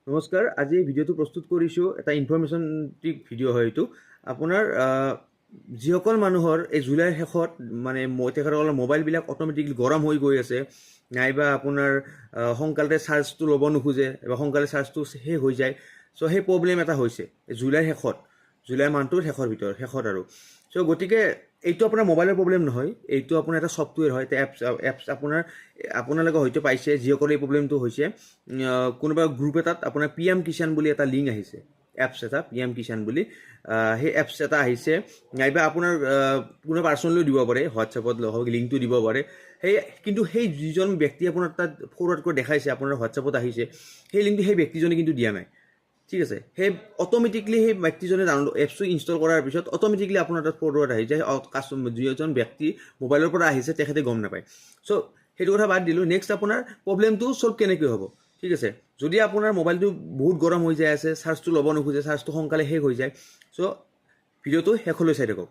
নমস্কাৰ। আজি এই ভিডিঅ'টো প্ৰস্তুত কৰিছোঁ, এটা ইনফৰ্মেশ্যনটিভ ভিডিঅ' হয় এইটো। আপোনাৰ যিসকল মানুহৰ এই জুলাইৰ শেষত মানে তেখেতসকলৰ মোবাইলবিলাক অট'মেটিকলি গৰম হৈ গৈ আছে, নাইবা আপোনাৰ সোনকালে চাৰ্জটো ল'ব নোখোজে বা সোনকালে চাৰ্জটো শেষ হৈ যায়, চ' সেই প্ৰব্লেম এটা হৈছে এই জুলাইৰ শেষত, জুলাই মাহটোৰ শেষৰ ভিতৰত, শেষত আৰু। চ' গতিকে এইটো আপোনাৰ মোবাইলৰ প্ৰব্লেম নহয়, এইটো আপোনাৰ এটা ছফ্টৱেৰ হয়, এটা এপছ। এপছ আপোনাৰ আপোনালোকে হয়তো পাইছে, যিসকলে এই প্ৰব্লেমটো হৈছে, কোনোবা গ্ৰুপ এটাত আপোনাৰ পিএম কিষাণ বুলি এটা লিংক আহিছে, এপছ এটা পিএম কিষাণ বুলি, সেই এপছ এটা আহিছে, নাইবা আপোনাৰ কোনোবা পাৰ্চনেলিও দিব পাৰে, হোৱাটছএপত লিংকটো দিব পাৰে। সেই কিন্তু সেই যিজন ব্যক্তি আপোনাৰ তাত ফৰৱাৰ্ড কৰি দেখাইছে, আপোনাৰ হোৱাটছএপত আহিছে, সেই লিংকটো সেই ব্যক্তিজনে কিন্তু দিয়া নাই, ঠিক আছে? সেই অট'মেটিকলি সেই ব্যক্তিজনে ডাউনলোড এপছটো ইনষ্টল কৰাৰ পিছত অট'মেটিকলি আপোনাৰ তাত ফৰৱাৰ্ড আহি যায়। কাষ্টমাৰ যিজন ব্যক্তি মোবাইলৰ পৰা আহিছে, তেখেতে গম নাপায়। চ' সেইটো কথা বাদ দিলোঁ। নেক্সট আপোনাৰ প্ৰব্লেমটো ছল্ভ কেনেকৈ হ'ব, ঠিক আছে? যদি আপোনাৰ মোবাইলটো বহুত গৰম হৈ যায় আছে, চাৰ্জটো ল'ব নোখোজে, চাৰ্জটো সোনকালে শেষ হৈ যায়, চ' ভিডিঅ'টো শেষলৈ চাই থাকক।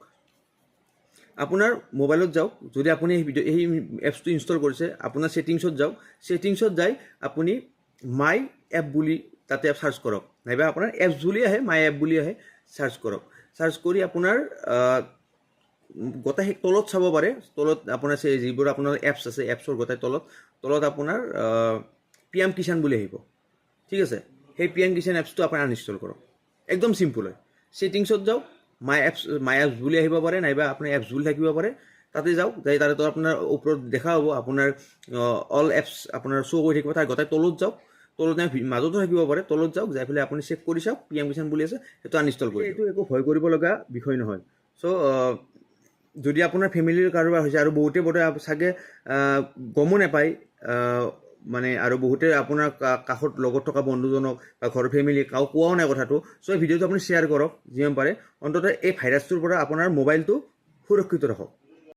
আপোনাৰ মোবাইলত যাওক। যদি আপুনি এই ভিডিঅ' এই এপছটো ইনষ্টল কৰিছে, আপোনাৰ ছেটিংছত যাওক। ছেটিংছত যাই আপুনি মাই এপ বুলি তাতে চাৰ্চ কৰক, নাইবা আপোনাৰ এপছ বুলি আহে, মাই এপ বুলি আহে, চাৰ্চ কৰক। চাৰ্চ কৰি আপোনাৰ গোটেই সেই তলত চাব পাৰে। তলত আপোনাৰ যিবোৰ আপোনাৰ এপছ আছে, এপছৰ গোটেই তলত তলত আপোনাৰ পিএম কিষাণ বুলি আহিব, ঠিক আছে? সেই পিএম কিষাণ এপছটো আপুনি আনইনষ্টল কৰক। একদম চিম্পুল হয়। ছেটিংছত যাওক, মাই এপছ, মাই এপছ বুলি আহিব পাৰে, নাইবা আপোনাৰ এপছ বুলি থাকিব পাৰে। তাতে যাওক, যাই তাতে তো আপোনাৰ ওপৰত দেখা হ'ব, আপোনাৰ অল এপছ আপোনাৰ শ্ব' কৰি থাকিব। তাৰ গোটেই তলত যাওক, তলত নাই, মাজতো থাকিব পাৰে। তলত যাওক, যাই পেলাই আপুনি চেক কৰি চাওক, পিএম কিষাণ বুলি আছে, সেইটো আনইনষ্টল কৰি। এইটো একো ভয় কৰিব লগা বিষয় নহয়। চ' যদি আপোনাৰ ফেমিলিৰ কাৰোবাৰ হৈছে, আৰু বহুতে বহুতে চাগে গমো নাপায়, মানে আৰু বহুতে আপোনাৰ কাষত লগত থকা বন্ধুজনক বা ঘৰৰ ফেমিলি কাকো কোৱাও নাই কথাটো। চ' এই ভিডিঅ'টো আপুনি শ্বেয়াৰ কৰক যিমান পাৰে। অন্ততঃ এই ভাইৰাছটোৰ পৰা আপোনাৰ মোবাইলটো সুৰক্ষিত ৰাখক।